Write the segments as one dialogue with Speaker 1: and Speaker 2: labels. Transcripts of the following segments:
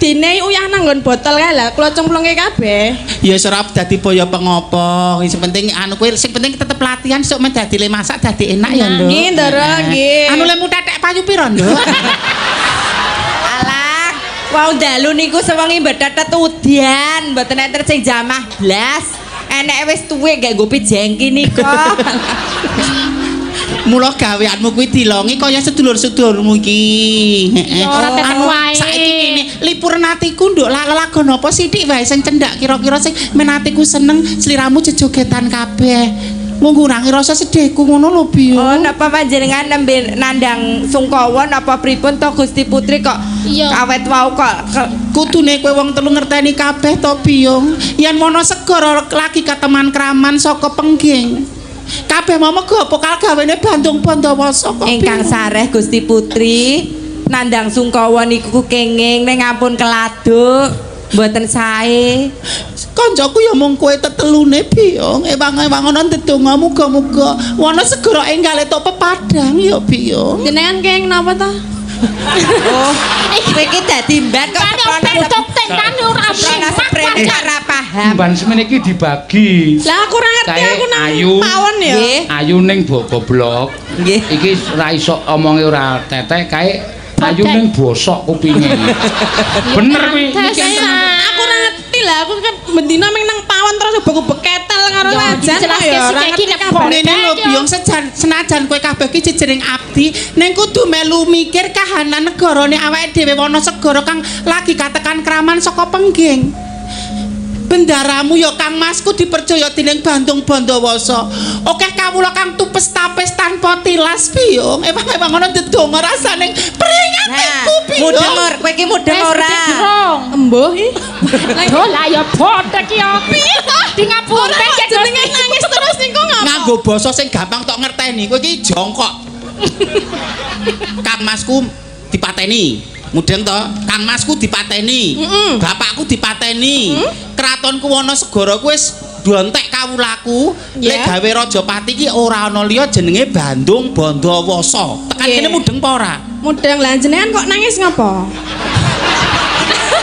Speaker 1: Dine uyah nang nggon botol kae lah kula cemplungke kabeh.
Speaker 2: Ya wis ora dadi boyo pengopo. Sing penting anu kuwi sing penting tetep latihan sok men dadi le masak dadi enak ya, Nduk.
Speaker 1: Nggih, Ndara, nggih.
Speaker 2: Anu lemu tetek payu pira, Nduk?
Speaker 3: Alah, wau dalu niku sewengi mbedhetet udan, mboten enten sing jamah blas. Eneke wis tuwek gak nggo pijengki nika.
Speaker 2: Mula gaweanmu kuwi dilongi kaya sedulur-sedulurmu iki. Heeh.
Speaker 4: Ora tetep wae.
Speaker 2: Saiki ngene, lipuran atiku nduk lelagon apa sithik wae sing cendhak kira-kira sing men atiku seneng sliramu jejogetan kabeh. Mung ngurangi rasa sedihku ngono lho, Biyo.
Speaker 3: Oh, napa panjenengan nembe nandang sungkawa napa pripun to Gusti Putri kok awet wau kok
Speaker 2: kudune kowe wong telu ngerteni kabeh to, Biyung. Yen wono segara lagi kateman kraman saka pengging. Kabeh mau mego pokal gawene Bandung Bondowoso kok.
Speaker 3: Ingkang sareh Gusti Putri nandang sungkawa niku kenging ning ampun keladuk mboten sae.
Speaker 2: Kancaku ya mung kowe tetelune Biyung. Ewang-ewang ana ndedonga muga-muga wana segara enggal entuk pepadang ya Biyung.
Speaker 1: Jenengan kenging napa to?
Speaker 3: Oh, kowe iki dadi mban kok seprone ora paham.
Speaker 5: Mban semene iki dibagi.
Speaker 1: Lah aku ora ngerti aku nang pawon ya.
Speaker 5: Ayu ning goblok.
Speaker 3: Nggih.
Speaker 5: Iki ora iso omonge ora tetek kae ayu ning bosok kupinge. Bener kuwi.
Speaker 1: Aku ora ngerti lah aku kan bendina meng nang pawon terus ubek-ubek ketel karo wajan ya ora ngerti kabeh.
Speaker 2: Ngene lho Biyung senajan kowe kabeh iki jejering abdi ning kudu melu mikir kahanan negarane awake dhewe wana segara kang lagi katekan kraman saka pengging. Bendaramu ya Kang Masku dipercaya dening Bandung Bondowoso. Akeh kawula kang tupes tapes tanpa tilas Biyung. Ewang-ewang ana ndedonga rasane pringatiku Biyung.
Speaker 3: Mudeng ora kowe iki mudeng ora?
Speaker 1: Embuh iki.
Speaker 4: Oh lah ya botek ya. Piye to? Di ngapunten
Speaker 1: jenenge nangis terus niku ngapa?
Speaker 2: Nganggo basa sing gampang tok ngerteni. Kowe iki jongkok. Kang Masku dipateni. Mudeng to? Kang Masku dipateni. Bapakku dipateni. Kratonku wana segara ku wis dontek kawulaku. Lek gawe Rajapati iki ora ana liya jenenge Bandung Bondowoso. Tekan kene mudeng apa ora?
Speaker 1: Mudeng. Lah jenengan kok nangis ngapa?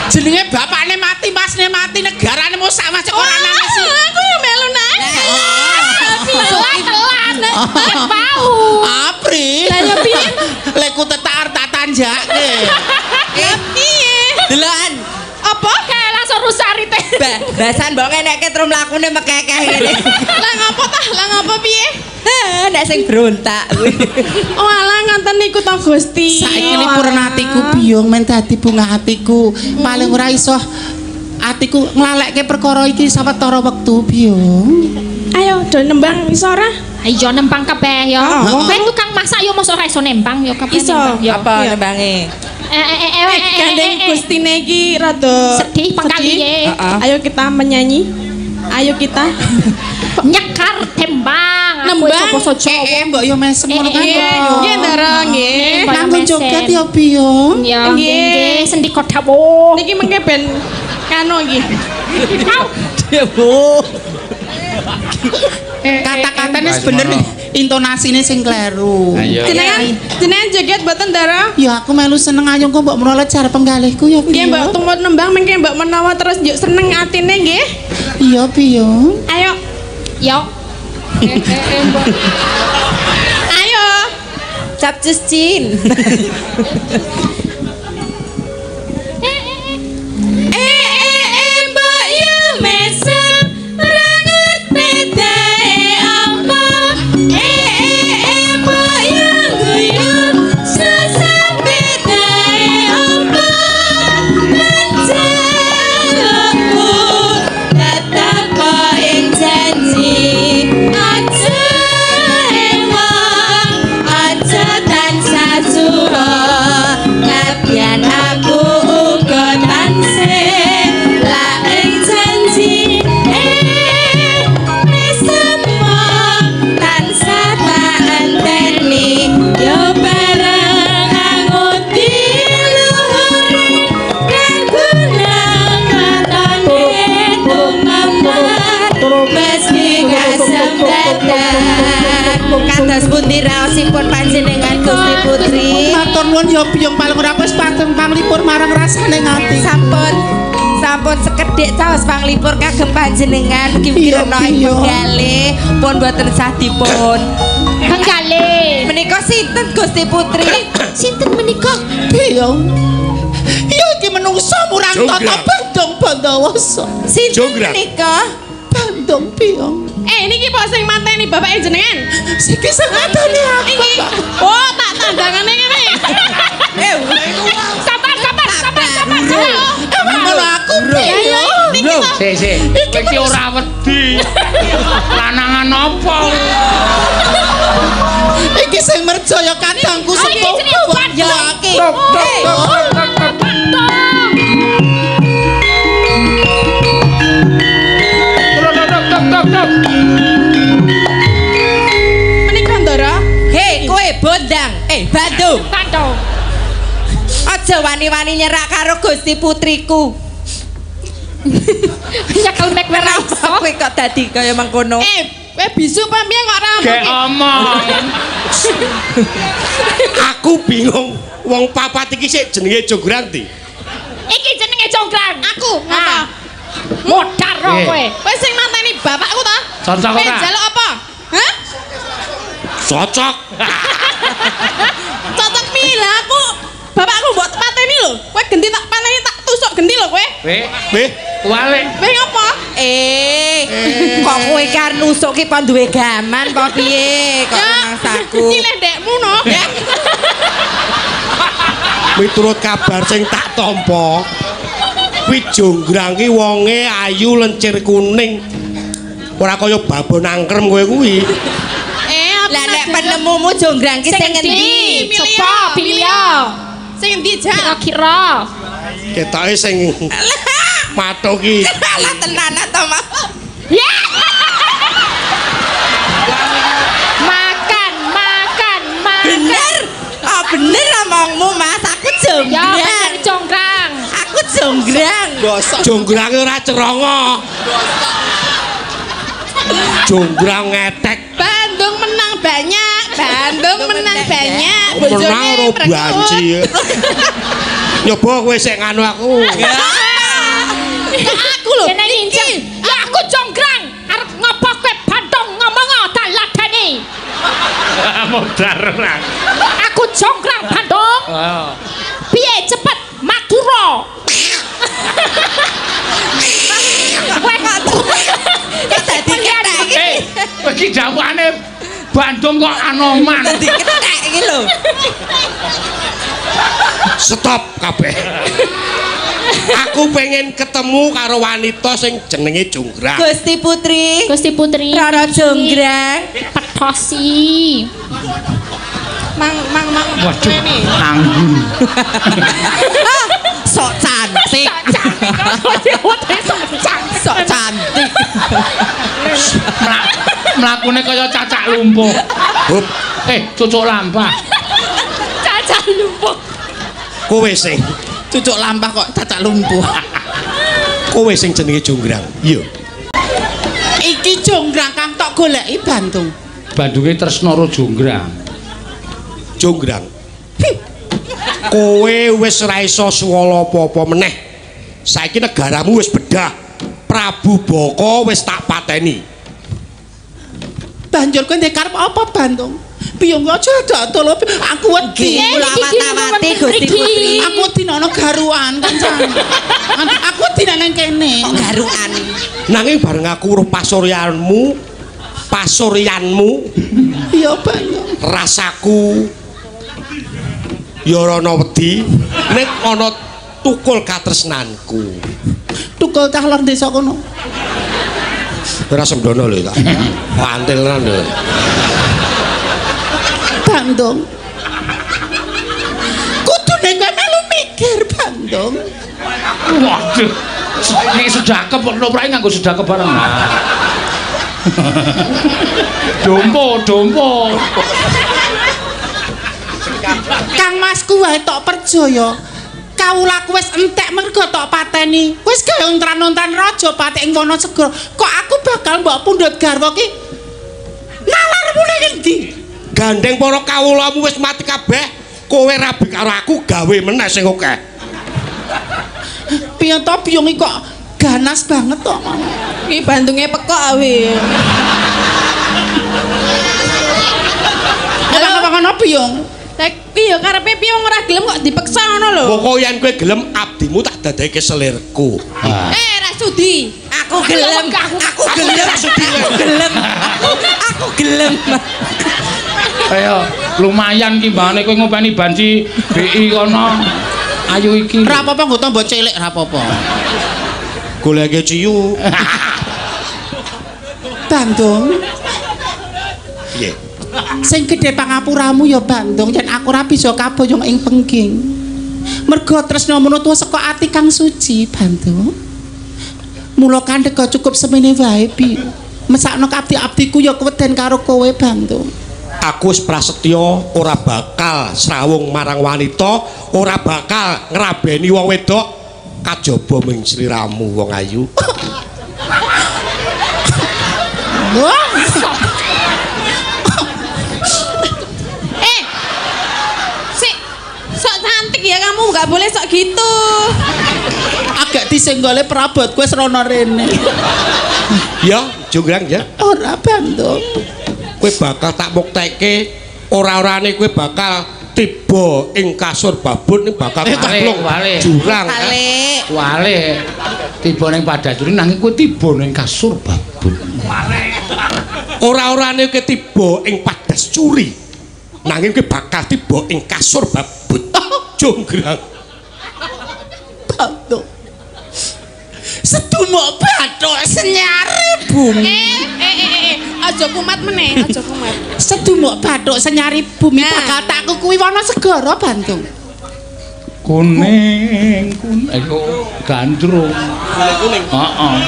Speaker 2: Jenenge bapakne mati, masne mati, negarane mau sak masuk ora nangis.
Speaker 1: Aku yo melu nangis.
Speaker 4: Telat. Pau.
Speaker 2: Apri.
Speaker 1: Lah yo piye?
Speaker 2: Lek ku tetar tak tanjake.
Speaker 1: Piye?
Speaker 3: Delokan.
Speaker 1: Apa?
Speaker 4: Kae langsung rusak rite.
Speaker 3: Basan mbok ngenekke terus mlakune mekekeh ngene.
Speaker 1: Lah ngopo tah? Lah ngopo piye?
Speaker 3: Nek sing berontak kuwi.
Speaker 1: Oh alah ngoten niku to Gusti.
Speaker 2: Saiki lipuran atiku Biyung men dadi bunga atiku. Paling ora iso atiku nglalekke perkara iki sawetara wektu Biyung.
Speaker 1: Ayo do nembang iso ora?
Speaker 4: Ayo nembang kabeh ya. Kowe tukang masak ya mosok ora iso nembang ya kabeh.
Speaker 1: Iso.
Speaker 3: Apa nembange?
Speaker 1: Gandeng Gustine iki rada
Speaker 4: sedih pangkaliye.
Speaker 1: Ayo kita menyanyi. Ayo kita
Speaker 4: nyekar tembang.
Speaker 1: Nembang.
Speaker 2: Mbok yo mesem ngono kan.
Speaker 1: Nggih, Ndara, nggih.
Speaker 2: Kanggo joget ya, Biyung.
Speaker 4: Nggih, sendika dawuh.
Speaker 1: Niki mengke ben kano iki.
Speaker 2: Bu. Kata-katane sebener intonasine sing kleru.
Speaker 1: Jenengan joget mboten, Ndara?
Speaker 2: Ya aku melu seneng ayo kok mbok menawa jar penggalihku ya.
Speaker 1: Nggih, mbok tumut nembang mengke mbok menawa terus njuk seneng atine nggih.
Speaker 2: Iya, Biyung.
Speaker 1: Ayo.
Speaker 4: Yo.
Speaker 1: Ayo.
Speaker 3: Capcus cin. Mbok yo mesem rangut pedae apa? Mbok yo guyu susah pedae apa? Njalukku tetep ing janji. Aja emang aja tansah suwa nadyan aku uga tansih lak ing janji mesemo tansah tak enteni yo bareng anguti luhure kagunang katone tumemar meski kasempatan. Kados pundi raosipun panjenengan Gusti Putri.
Speaker 2: Matur nuwun ya Biyung, paling ora wis pateng panglipur marang rasane ngati.
Speaker 3: Sampun sekedhik caos panglipur kagem panjenengan mugi-mugi rena ing penggalih pun boten sah dipun
Speaker 4: penggalih.
Speaker 3: Menika sinten Gusti Putri?
Speaker 4: Sinten menika?
Speaker 2: Biyung. Ya iki menungso murang tata Bandung Bondowoso.
Speaker 3: Sinten menika?
Speaker 2: Bandung Biyung.
Speaker 1: Niki po sing mateni bapake jenengan.
Speaker 2: Siki sing mateni aku.
Speaker 1: Iki. Oh, tak tandangane ngene.
Speaker 4: Sabar.
Speaker 2: Emang aku Biyung.
Speaker 5: Sik. Kowe iki ora wedi. Lanangan apa?
Speaker 2: Iki sing merjaya kadangku sepuh.
Speaker 3: Ya iki.
Speaker 1: Menika Ndara.
Speaker 3: Hei, kowe bondang. Bandung.
Speaker 4: Bandung.
Speaker 3: Aja wani-wani nyerak karo Gusti Putriku.
Speaker 4: Nyekel mek ora iso.
Speaker 3: Kowe kok dadi kaya mengkono.
Speaker 1: Kowe bisu apa piye kok ora
Speaker 5: Gek omong.
Speaker 6: Aku bingung wong papat iki sik jenenge Jonggrang ndi?
Speaker 4: Iki jenenge Jonggrang.
Speaker 1: Aku ngapa?
Speaker 4: Modar kowe.
Speaker 1: Kowe sing mateni bapakku ta?
Speaker 5: Cocok ora?
Speaker 1: Njaluk apa? Hah?
Speaker 6: Cocok.
Speaker 1: Cocok piye lah aku? Bapakku mbok pateni lho. Kowe genti tak pateni tak tusuk genti lho kowe.
Speaker 6: Weh,
Speaker 5: wale.
Speaker 1: Weh ngopo?
Speaker 3: Kok kowe kan nusuk ki apa duwe gaman apa piye? Kok mangsaku.
Speaker 1: Iki leh ndekmu no.
Speaker 6: Miturut kabar sing tak tampa, kuwi Jonggrang ki wonge ayu lencir kuning. Ora kaya babon angkrem kowe kuwi.
Speaker 3: Lah nek penemumu Jonggrang ki sing ngendi?
Speaker 4: Coba pilih.
Speaker 1: Sing endi, Jak?
Speaker 4: Kira-kira.
Speaker 6: Ketoke sing mathuk ki.
Speaker 3: Lah tenanan to, Mas.
Speaker 4: Makan.
Speaker 3: Bener. Oh, bener omongmu, Mas. Aku jonggrang.
Speaker 4: Ya, bener jonggrang.
Speaker 3: Aku jonggrang.
Speaker 6: Jonggrang ora cerongo. Jonggrang ngetek.
Speaker 1: Bandung menang banyak. Bandung menang banyak.
Speaker 6: Menang ora banci. Nyoba kowe sik nganu aku.
Speaker 1: Aku lho.
Speaker 4: Kene injek. Ya aku jonggrang. Arep ngopo kowe Bandung ngomong tak ladeni.
Speaker 5: Modar ora.
Speaker 4: Aku jonggrang Bandung. Piye cepet Madura. Kowe
Speaker 3: kok dadi kethek iki.
Speaker 5: Kowe iki dawane Bandung kok anoman.
Speaker 3: Dadi kethek iki lho.
Speaker 6: Stop kabeh. Aku pengen ketemu karo wanita sing jenenge Jonggrang.
Speaker 3: Gusti Putri.
Speaker 4: Gusti Putri.
Speaker 3: Rara Jonggrang.
Speaker 4: Petosi.
Speaker 1: Mang.
Speaker 5: Waduh, anggun.
Speaker 3: Sok cantik. Sok cantik.
Speaker 5: Mlakune kaya cacak lumpuh.
Speaker 6: Hup.
Speaker 5: Cucuk lampah.
Speaker 4: Cacak lumpuh.
Speaker 6: Kowe sing
Speaker 2: cucuk lampah kok cacak lumpuh.
Speaker 6: Kowe sing jenenge Jonggrang. Iya.
Speaker 2: Iki Jonggrang kang tok goleki Bandung.
Speaker 5: Bandunge tresna karo Jonggrang.
Speaker 6: Jonggrang. Kowe wis ora iso suwala apa-apa meneh. Saiki negaramu wis bedah. Prabu Baka wis tak pateni.
Speaker 2: Banjur kowe ndek karep apa Bandung? Biyung aja adol aku wedi.
Speaker 3: Kula-wati Gusti Putri.
Speaker 2: Aku wedi ana garukan kancan. Aku wedi nang kene.
Speaker 3: Kok garukan?
Speaker 6: Nanging bareng aku weruh pasuryanmu.
Speaker 2: Iya Bandung.
Speaker 6: Rasaku ya ora ana wedi, nek ana tukul katresnanku.
Speaker 2: Tukul cah lor desa kono.
Speaker 6: Ora sembrono lho tak. Pantil tenan lho.
Speaker 2: Bandung. Kudune kowe melu mikir Bandung.
Speaker 5: Waduh. Nek sedakep kok noprake nganggo sedakep bareng. Dompo.
Speaker 2: Kang Masku wae tok percaya. Kawulaku wis entek mergo tok pateni. Wis gawe ontran-ontran raja pati ing Wanasegara. Kok aku bakal mbok pundhut garwa ki? Nalarmu ning endi?
Speaker 6: Gandeng para kawulamu wis mati kabeh, kowe rabi karo aku gawe meneh sing akeh.
Speaker 2: Piye to biyung iki kok ganas banget to?
Speaker 1: Iki bandunge pekok awi.
Speaker 2: Apa ngono biyung?
Speaker 1: Lah iki ya karepe piye wong ora gelem kok dipeksa ngono lho.
Speaker 6: Pokoke yen kowe gelem abdimu tak dadekke selirku.
Speaker 1: Eh, ra sudi.
Speaker 3: Aku gelem. Aku gelem. Aku gelem. Aku gelem.
Speaker 5: Ayo, lumayan ki mbane kowe ngopeni banci BI kono. Ayu iki.
Speaker 2: Ora apa-apa nggo tombo cilik ora apa-apa.
Speaker 6: Goleke ciyu.
Speaker 2: Bandung.
Speaker 6: Piye?
Speaker 2: Sing gedhe pangapuramu ya Bandung yen aku ora bisa kaboyong ing pengging. Merga tresna menutuwa saka ati kang suci, Bandung. Mula kandhega cukup semene wae, Bi. Mesakno abdi-abdiku ya keweden karo kowe, Bandung.
Speaker 6: Aku wis prasetya ora bakal srawung marang wanita, ora bakal ngrabeni wong wedok kajaba ming sliramu wong ayu.
Speaker 2: Wah.
Speaker 1: Eh. Sik. Sok cantik ya kamu, enggak boleh sok gitu.
Speaker 2: Agak disenggole perabot kowe srana rene.
Speaker 6: Ya, jonggrang ya.
Speaker 2: Ora, Bandung.
Speaker 6: Kowe bakal tak muktekke ora-orane kowe bakal tiba ing kasur babon ning bakal kacemplung jurang.
Speaker 5: Wale. Tiba ning padajuri nanging kowe tiba ning kasur babon.
Speaker 6: Ora-orane kowe tiba ing padas curi nanging kowe bakal tiba ing kasur babon. Jonggrang.
Speaker 2: Bandung. Sedumuk bathuk senyare bumi.
Speaker 1: Aja kumat meneh, aja kumat.
Speaker 2: Sedumuk bathuk senyari bumi bakal tak kukuwi wana segara, Bandung.
Speaker 5: Kuning, kuning, ayo gandrung.
Speaker 6: Kuning.
Speaker 5: Heeh.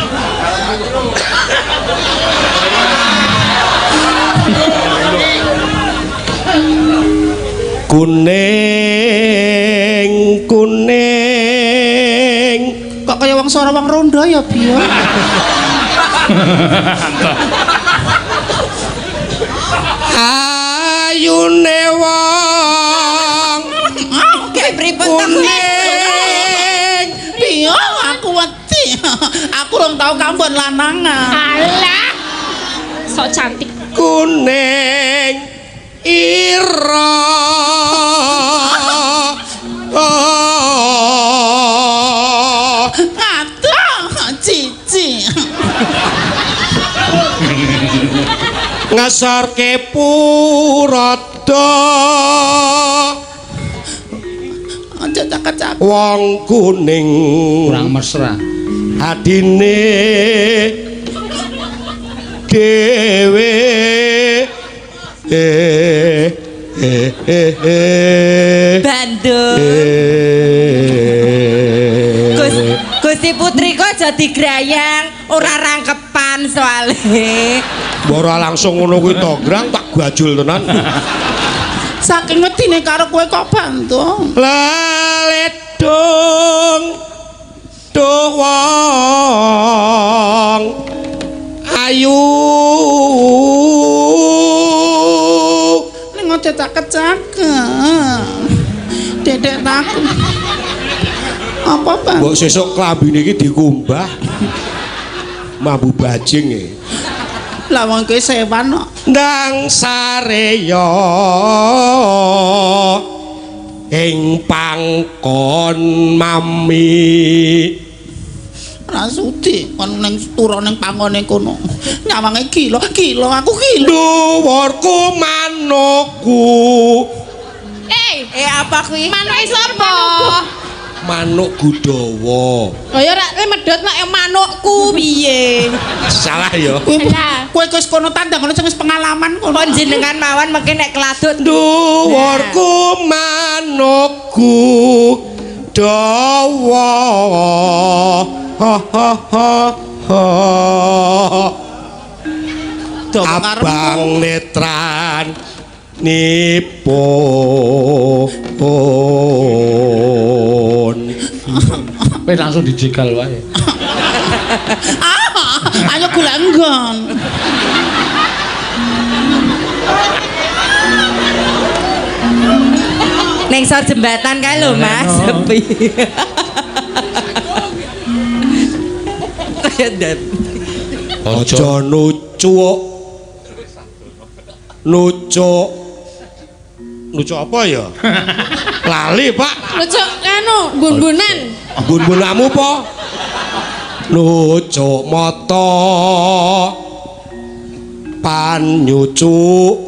Speaker 6: Kuning, kuning.
Speaker 2: Kok kaya wong sora wong rondo ya, Biyo?
Speaker 6: Ayune wong
Speaker 3: pripun to
Speaker 6: kuning.
Speaker 2: Biyo aku wedi. Aku rong tau kambon lanangan.
Speaker 4: Alah. Sok cantik.
Speaker 6: Kuning ira.
Speaker 2: Aduh, cici.
Speaker 6: Ngesorke purada.
Speaker 2: Aja cakep-cakep.
Speaker 6: Wong kuning
Speaker 5: kurang mesra
Speaker 6: atine dhewe.
Speaker 3: Bandung. Gusti Putri kok aja digrayang, ora rangkepan soale.
Speaker 6: Ora langsung ngono kuwi to, Grang, tak gajul tenan.
Speaker 2: Saking wedine karo kowe kok Bandung.
Speaker 6: Leledung duh wong ayu.
Speaker 2: Ning aja cakep-cakep. Dedek takut. Apa, Bang?
Speaker 6: Mbok sesuk klambine iki dikumbah. Mambu bajing e.
Speaker 2: Lah wong kowe sewan kok.
Speaker 6: Ndang sareya ing pangkon mami.
Speaker 2: Ora sudi kon ning turu ning pangone kono. Nyawange gila, gila aku gila.
Speaker 6: Dhuwurku manukku.
Speaker 3: Eh apa kuwi?
Speaker 1: Manuke sapa?
Speaker 6: Manuk Gudawa.
Speaker 1: Oh ya rak medhot nek manukku piye?
Speaker 6: Salah ya.
Speaker 2: Kowe wis kono tandang kono sing wis pengalaman kono.
Speaker 3: Panjenengan mawon mengke nek keladuk
Speaker 6: dhuwurku manukku dawa. Ha ha ha ha. Abang netran nipun.
Speaker 5: Wis langsung dijegal wae.
Speaker 2: Ayo golek nggon.
Speaker 3: Neng sor jembatan kae lho Mas, sepi.
Speaker 6: Aja nucuk. Nucuk. Nucuk apa ya? Lali, Pak.
Speaker 1: Nucuk anu, bun-bunan.
Speaker 6: Bun-bunamu apa? Nucuk mata panyucuk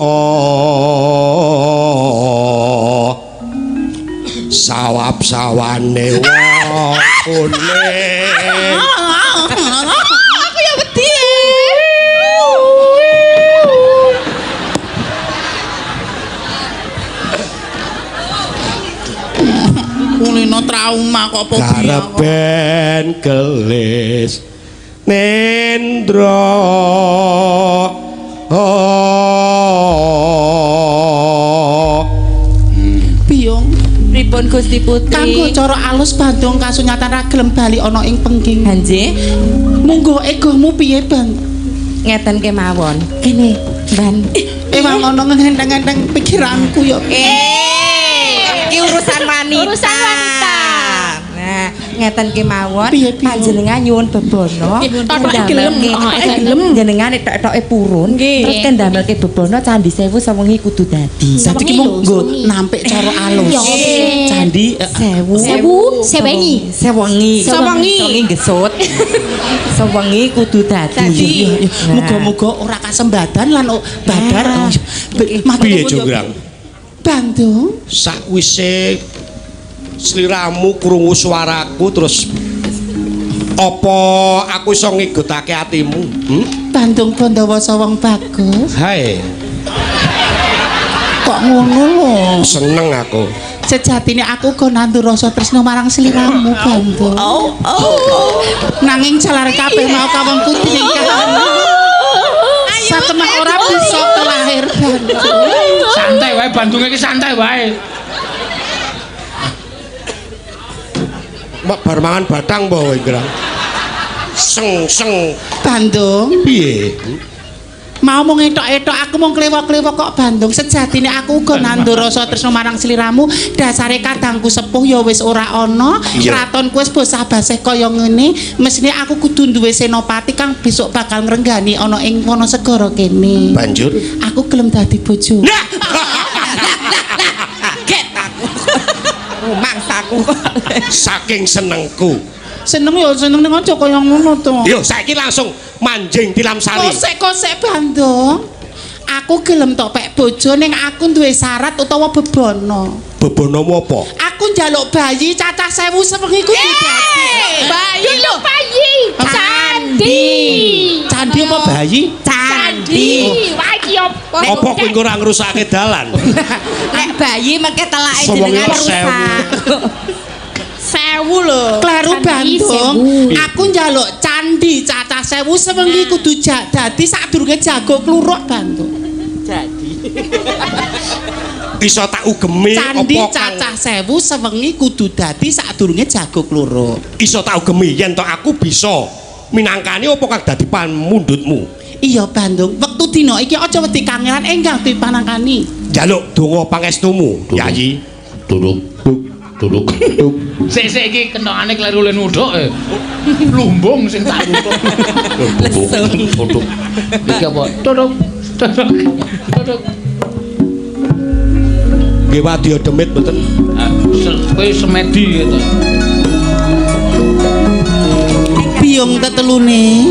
Speaker 6: sawap-sawane wong kuning.
Speaker 1: Aku ya wedi.
Speaker 2: Kulino trauma kok fobia.
Speaker 6: Kareben gelis nendra.
Speaker 2: Biyung
Speaker 3: pripun Gusti Putri?
Speaker 2: Kanggo cara alus Bandung kasunyatan ra gelem bali ana ing pengging.
Speaker 3: Ha nggih.
Speaker 2: Munggo egomu piye, Bang?
Speaker 3: Ngeten kemawon. Kene, Ban.
Speaker 2: Ewang ana ngenteng-ngenteng pikiranku ya.
Speaker 3: Iki urusan wanita.
Speaker 4: Urusan wanita.
Speaker 3: Nah, ngeten kemawon panjenengan nyuwun bebono.
Speaker 1: Totoke gelem, gelem
Speaker 3: jenengan tok-toke purun. Terus kan ndamelke bebono Candi Sewu sewengi kudu dadi.
Speaker 2: Dadi ki monggo nampik cara alus. Candi
Speaker 3: Sewu.
Speaker 4: Sewu sewengi.
Speaker 3: Sewengi.
Speaker 1: Sewengi.
Speaker 3: Sewengi gesut. Sewengi kudu dadi.
Speaker 2: Muga-muga ora kasembadan lan badar.
Speaker 6: Piye Jonggrang?
Speaker 2: Bandung
Speaker 6: sakwise sliramu krungu suaraku terus apa aku iso ngigotake atimu?
Speaker 2: Bandung Bondowoso wong bagus.
Speaker 6: Hae.
Speaker 2: Kok ngono lho?
Speaker 6: Seneng aku.
Speaker 2: Sejatine aku uga nandur rasa tresno marang sliramu, Bandung.
Speaker 3: Oh, oh.
Speaker 2: Nanging jalare kabeh mau kawengku dening kahanan. Satemah ora bisa kelahir Bandung.
Speaker 5: Santai wae Bandung iki santai wae.
Speaker 6: Mak bar mangan batang apa kowe, Grang? Seng-seng.
Speaker 2: Bandung.
Speaker 6: Piye?
Speaker 2: Mau mung etok-etok aku mung klewok-klewok kok Bandung. Sejatine aku uga nandur rasa tresno marang sliramu. Dasare kadangku sepuh ya wis ora ana. Kratonku wis bosah-baseh kaya ngene. Mesthine aku kudu duwe senopati kang besok bakal ngrenggani ana ing Wonosegara kene.
Speaker 6: Banjur
Speaker 2: aku gelem dadi bojo.
Speaker 6: Nah.
Speaker 3: Kaget aku. Rumangsaku kok.
Speaker 6: Saking senengku.
Speaker 2: Seneng ya seneng ning aja kaya ngono to.
Speaker 6: Yo saiki langsung manjing Tilamsari.
Speaker 2: Kosek-kosek Bandung. Aku gelem tok pek bojo ning aku duwe syarat utawa bebono.
Speaker 6: Bebonomu apa?
Speaker 2: Aku njaluk bayi cacah 1000 sewengi kudu dadi.
Speaker 1: Bayi lho,
Speaker 4: bayi. Candi.
Speaker 2: Candi apa bayi?
Speaker 3: Candi.
Speaker 4: Wah iki opo?
Speaker 6: Apa kowe ora ngrusake dalan?
Speaker 3: Nek bayi mengke telake jenengan rusak.
Speaker 1: 1000 lho.
Speaker 2: Kleru Bandung, aku njaluk candi cacah 1000 sewengi kudu dadi sadurunge jago kluruk Bandung.
Speaker 3: Jadi.
Speaker 6: Iso tak ugemi
Speaker 2: candi cacah 1000 sewengi kudu dadi sadurunge jago kluruk.
Speaker 6: Iso tak ugemi yen to aku bisa minangkani apa kang dadi pamundhutmu.
Speaker 2: Iya Bandung, wektu dina iki aja wedi kangelan enggal dipanangkani.
Speaker 6: Njaluk donga pangestumu, Yayi.
Speaker 5: Duduk. Duduk. Sik-sik iki kentongane kleru len uduk. Lumbung sing tak utuk. Duduk. Iki apa? Duduk. Duduk. Duduk.
Speaker 6: Nggih wadya demit mboten.
Speaker 5: Kowe semedi gitu.
Speaker 2: Biyung tetelune.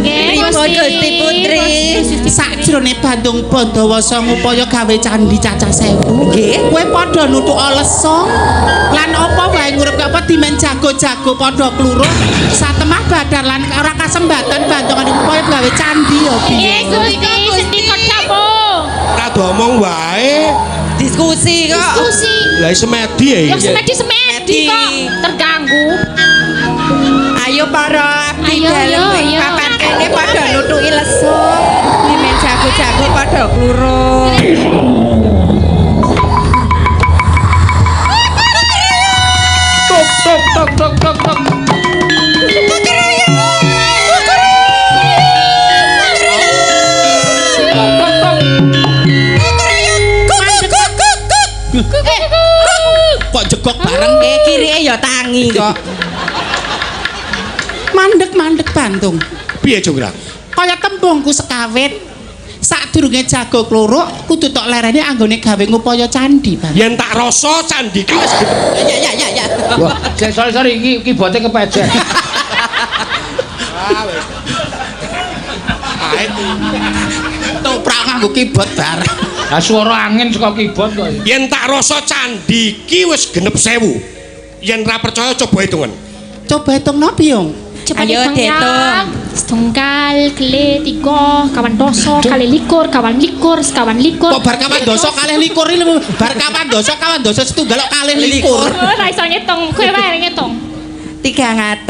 Speaker 4: Nggih,
Speaker 3: Gusti Putri.
Speaker 2: Sakjroning Bandung Bondowoso ngupaya gawe candi cacah 1000.
Speaker 3: Nggih.
Speaker 2: Kowe padha nuthuk lesung lan apa wae ngurip apa dimen jago-jago padha kluruk satemah badar lan ora kasembatan Bandung ngupaya gawe candi ya piye.
Speaker 4: Nggih, Gusti, sendika dawuh.
Speaker 6: Ora diomong wae.
Speaker 3: Diskusi kok.
Speaker 4: Diskusi.
Speaker 6: Lah semedi ya iki.
Speaker 4: Ya semedi-semedi kok terganggu.
Speaker 3: Ayo para abdi dalem ing papan kene padha nuthuki lesung, dimen jago-jago padha kluruk.
Speaker 5: Tok tok tok tok tok tok.
Speaker 3: ya tangi kok.
Speaker 2: Mandek-mandek Bandung.
Speaker 6: Piye Jonggrang?
Speaker 2: Kaya tembungku sekawit. Sadurunge jago kluruk kudu tok lereni anggone gawe ngupaya candi, Bang.
Speaker 6: Yen tak rasa candi ki wis
Speaker 3: Ya.
Speaker 5: Wah, sorry iki keyboarde kepecet.
Speaker 6: Ah wis. Ae.
Speaker 2: Toprak nganggo keyboard bareng.
Speaker 5: Lah swara angin saka keyboard kok.
Speaker 6: Yen tak rasa candi ki wis genep 1000. Yen ra percaya coba hitungan.
Speaker 2: Coba hitung nopo, Yung?
Speaker 4: Coba
Speaker 3: ayo dihitung.
Speaker 4: Setunggal, kele, tiga, kawan doso, kali likur, kawan likur, sekawan likur.
Speaker 2: Kok bar kawan doso kalih likur iki bar kawan doso setunggal kok kalih likur.
Speaker 4: Ora iso ngitung, kowe wae ngitung.
Speaker 3: 300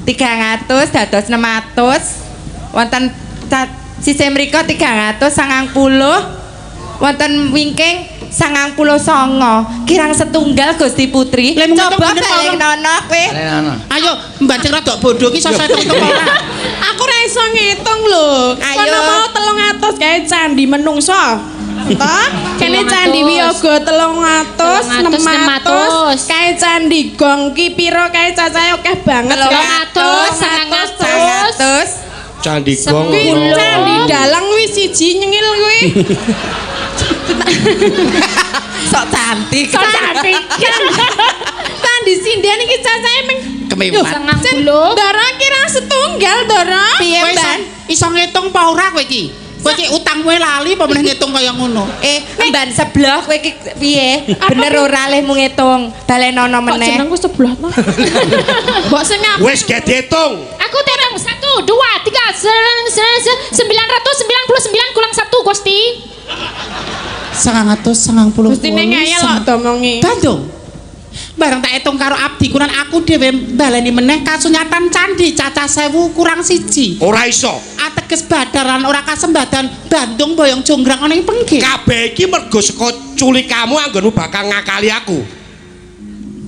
Speaker 3: 300 dados 600 wonten sisih mriku 390 wonten wingking 99 kirang setunggal Gusti Putri. Coba balik nono kowe.
Speaker 2: Ayo mbak sing rada bodoh iki iso hitung ora?
Speaker 1: Aku ora iso ngitung lho. Kono mau 300 kae candi menungso. Toh? Kene candi wiyaga 300 600 kae candi gong ki pira kae cacahe akeh banget.
Speaker 4: 300 900
Speaker 6: candi gong.
Speaker 1: Candi dalang kuwi siji nyengil kuwi.
Speaker 3: Sok cantik.
Speaker 4: Sok cantik.
Speaker 1: Candi sinden iki cacahe ming
Speaker 2: kemewat.
Speaker 4: 90.
Speaker 1: Ndara kirang setunggal, Ndara.
Speaker 2: Piye, Mbak? Iso ngitung apa ora kowe iki? Kowe iki utangmu lali apa meneh ngitung kaya ngono?
Speaker 3: Mban sebelah kowe iki piye? Bener ora lehmu ngitung? Balenono meneh.
Speaker 1: Kok jenengku sebelah to? Mbok sing ngapa?
Speaker 6: Wis gak diitung.
Speaker 4: Aku terang 1 2 3 999 kurang 1 Gusti.
Speaker 2: 990.
Speaker 1: Gustine ngeyel kok domongi.
Speaker 2: Bandung. Bareng tak hitung karo abdi kuran aku dhewe baleni meneh kasunyatan candi cacah 1000 kurang 1.
Speaker 6: Ora iso.
Speaker 2: Ateges badaran ora kasembadan Bandung boyong jonggrang ana ing pengging.
Speaker 6: Kabeh iki mergo saka culikamu anggonmu bakal ngakali aku.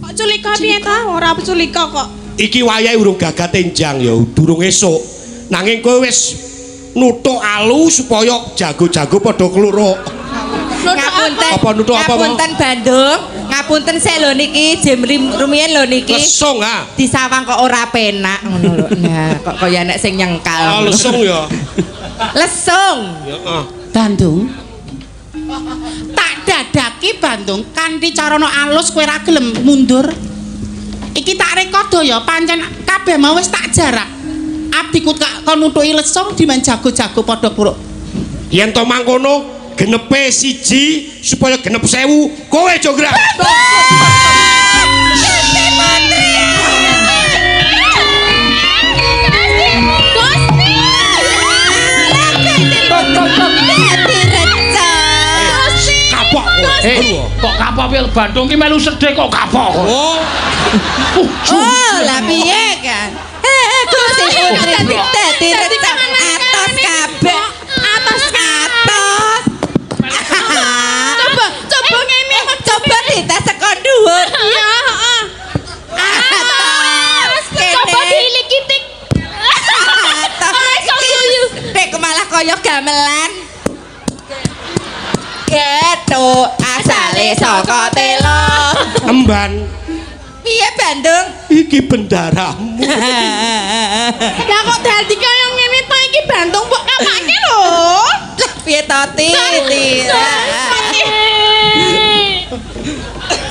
Speaker 1: Kok culika piye ta? Ora culika kok.
Speaker 6: Iki wayahe urung gagat enjang ya, durung esuk. Nanging kowe wis nuthuk alu supaya jago-jago padha kluruk.
Speaker 3: Ngapunten.
Speaker 6: Apa nuthuk apa?
Speaker 3: Ngapunten Bandung. Ngapunten sik lho niki jem rumiyin lho niki.
Speaker 6: Lesung ha.
Speaker 3: Disawang kok ora penak ngono lho. Nah, kok kaya nek sing nyengkal.
Speaker 6: Oh, lesung ya.
Speaker 3: Lesung.
Speaker 6: Heeh.
Speaker 2: Bandung. Tak dadaki Bandung kanthi carana alus kowe ra gelem mundur. Iki tak rekodo ya pancen kabeh mau wis tak jarak. Abdiku kon nuthuki lesung diman jago-jago padha kuruk.
Speaker 6: Yen to mangkono genepe 1 supaya genep 1000 kowe jonggrang.
Speaker 3: Gusti Putri. Gusti.
Speaker 6: Kapok kowe.
Speaker 5: Kok kapok piye Bandung ki melu sedih kok kapok kowe.
Speaker 6: Oh.
Speaker 3: Oh, lah piye kan? Gusti Putri dadi reca atos kabeh. Atos atos.
Speaker 1: Coba ngene,
Speaker 3: coba dites saka dhuwur.
Speaker 1: Iya, heeh.
Speaker 3: Atos.
Speaker 4: Coba diilik-itik. Ora iso guyu.
Speaker 3: Nek malah kaya gamelan. Gethuk asale saka telo.
Speaker 6: Emban.
Speaker 3: Piye Bandung?
Speaker 6: Iki bendaramu.
Speaker 1: Lah kok dadi kaya ngene to iki Bandung mbok kapake lho.
Speaker 3: Lah piye to Ti?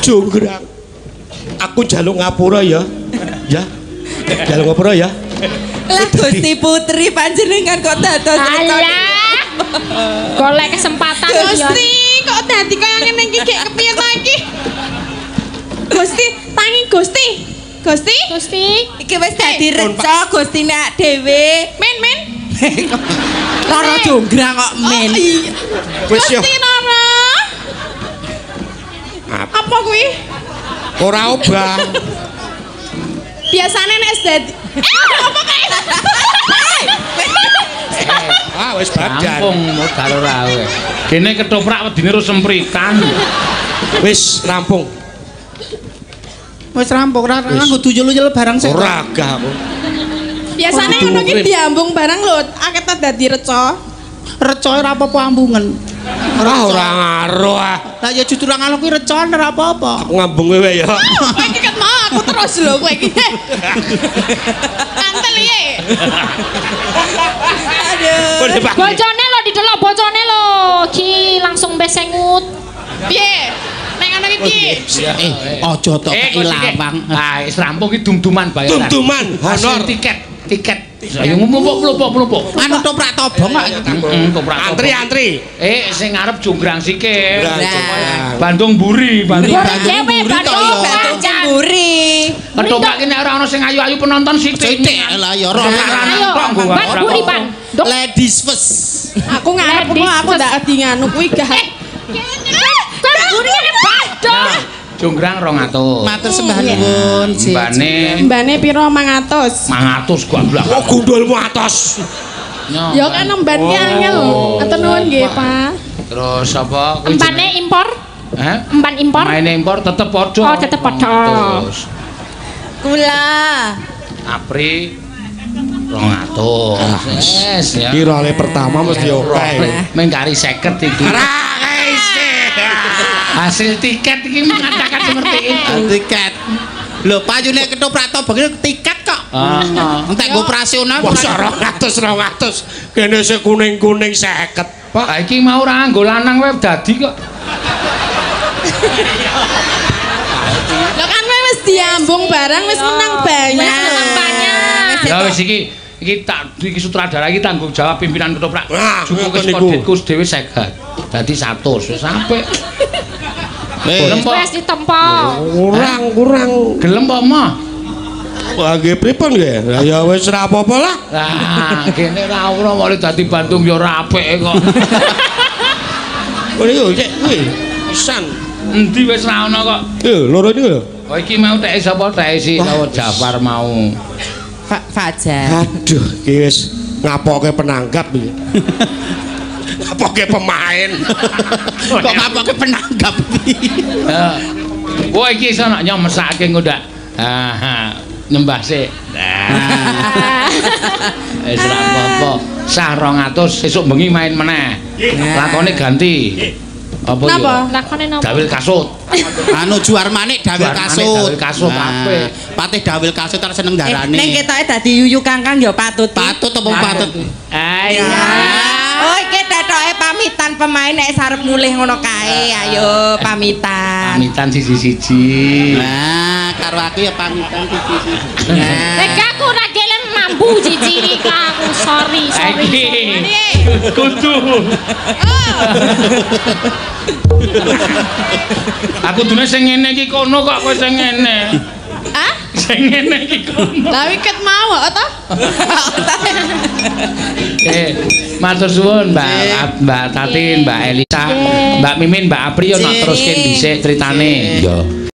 Speaker 6: Jonggrang. Aku njaluk ngapura ya. Ya. Njaluk ngapura ya.
Speaker 3: Lah Gusti Putri panjenengan kok dados.
Speaker 4: Alah. Golek kesempatan
Speaker 1: Gusti, kok dadi kaya ngene iki gek kepiye to iki? Gusti, tangi Gusti. Gusti?
Speaker 4: Gusti.
Speaker 3: Iki wis dadi reca Gusti nak dhewe.
Speaker 1: Men, men.
Speaker 3: Rara jonggrang kok men.
Speaker 6: Wis yo.
Speaker 1: Gusti Rara. Apa kuwi?
Speaker 6: Ora obah.
Speaker 1: Biasane nek dadi apa kae?
Speaker 6: Ah wis badan.
Speaker 5: Rampung modal ora kowe. Kene ketoprak wedine ro sempritan.
Speaker 6: Wis rampung.
Speaker 2: Wis rampung ora nganggo duyul-uyul barang sik.
Speaker 6: Ora gah aku.
Speaker 1: Biasane ngono ki diambung barang lho, akeh ta dadi reca.
Speaker 2: Reca ora apa-apa ambungen.
Speaker 6: Ora ngaruh ah.
Speaker 2: Lah ya jujur ngaruh kuwi recon ora apa-apa.
Speaker 6: Aku ngambung kowe ya.
Speaker 1: Kowe iki ket mau aku terus lho kowe iki. Kantel piye?
Speaker 4: Aduh. Bojone lho didelok bojone lho. Ki langsung besengut.
Speaker 1: Piye? Nek ngono iki piye?
Speaker 2: Aja tok lawang.
Speaker 5: Ah wis rampung iki dum-duman bayaran.
Speaker 6: Dum-duman honor
Speaker 5: tiket. Tiket. Ayo ngumpuk-ngumpuk.
Speaker 2: Anu toprak tobong kok.
Speaker 5: Heeh, toprak.
Speaker 6: Antri-antri.
Speaker 5: Sing ngarep jonggrang sikil. Bandung mburi, Bandung
Speaker 4: dhewe Bandung
Speaker 3: mburi.
Speaker 5: Ketoprak ki nek ora ana sing ayu-ayu penonton sithik.
Speaker 2: Sithik lah ya ora.
Speaker 4: Ayo, mburi, Pan.
Speaker 2: Ladies first.
Speaker 1: Aku ngarep kok aku ndak di nganu kuwi gak.
Speaker 4: Kan mburi Bandung.
Speaker 5: Jonggrang 200.
Speaker 2: Matur sembah nuwun.
Speaker 5: Mbane.
Speaker 1: Mbane piro 500?
Speaker 5: 500 goblok.
Speaker 6: Oh gundulmu atos.
Speaker 1: Ya kan emban ki angel. Atur nuwun nggih, Pak.
Speaker 5: Terus apa?
Speaker 4: Embane impor?
Speaker 5: Hah?
Speaker 4: Emban impor?
Speaker 5: Maine impor tetep padha.
Speaker 4: Oh, tetep padha.
Speaker 3: Kula.
Speaker 5: Apri 200. Wes ya.
Speaker 6: Iki role pertama mesti oke.
Speaker 5: Meng kari 50 iki. Hasil tiket iki mengatakan seperti itu.
Speaker 2: Tiket. Lho, payune ketoprak tobong tiket kok.
Speaker 5: Heeh.
Speaker 2: Entek nggo operasional
Speaker 6: mosok 200 200. Kene sing kuning-kuning 50.
Speaker 5: Pak, iki mau ora nganggo lanang wae dadi kok.
Speaker 1: Lho kan wis diambung barang wis menang banyak.
Speaker 4: Menang banyak.
Speaker 5: Ya wis iki iki tak iki sutradara iki tanggung jawab pimpinan ketoprak. Cukup wis kodhetku dhewe 50. Dadi 100 wis apik.
Speaker 4: Wis ditempa.
Speaker 6: Kurang.
Speaker 5: Gelem apa mah?
Speaker 6: Wah nggih pripun nggih? Lah ya wis ora apa-apa lah.
Speaker 5: Lah kene ora ora wali dadi Bandung ya ora apik kok.
Speaker 6: Oh niku cek kuwi pisan.
Speaker 5: Endi wis ora ana kok.
Speaker 6: Lho loro niku lho.
Speaker 5: Oh iki mau teke sapa teke si Jafar mau.
Speaker 3: Fajar.
Speaker 6: Aduh iki wis ngapoke penanggap iki. Ngapoke pemain.
Speaker 2: Kok ngapoke penanggap iki.
Speaker 5: Wah iki iso nak nyomesake engko ndak. Ha nyembah sik. Wis ora apa-apa. Sah 200 sesuk bengi main meneh. Lakone ganti. Apa ya?
Speaker 4: Lakone napa?
Speaker 5: Dawil kasut.
Speaker 2: Anu Juar Manik Dawil Kasut.
Speaker 5: Dawil Kasut apik.
Speaker 2: Patih Dawil Kasut arep seneng darane.
Speaker 3: Ning ketoke dadi yuyu kangkang ya patut.
Speaker 2: Patut apa patut?
Speaker 5: Ayo.
Speaker 3: Oh iki tetoke pamitan pemain nek arep mulih ngono kae. Ayo pamitan.
Speaker 5: Pamitan siji-siji.
Speaker 2: Nah, karo aku ya pamitan siji-siji.
Speaker 4: Nek aku ora gelem mambu siji iki aku sorry sorry.
Speaker 5: Kudu. Aku dune sing ngene iki kono kok kowe sing ngene.
Speaker 1: Hah?
Speaker 5: Sing ngene iki kono.
Speaker 1: Lah wiket mau kok ta?
Speaker 5: Matur suwun Mbak Tatin, Mbak Elisa, Mbak Mimin, Mbak Apri yo nak teruske dhisik critane. Iya.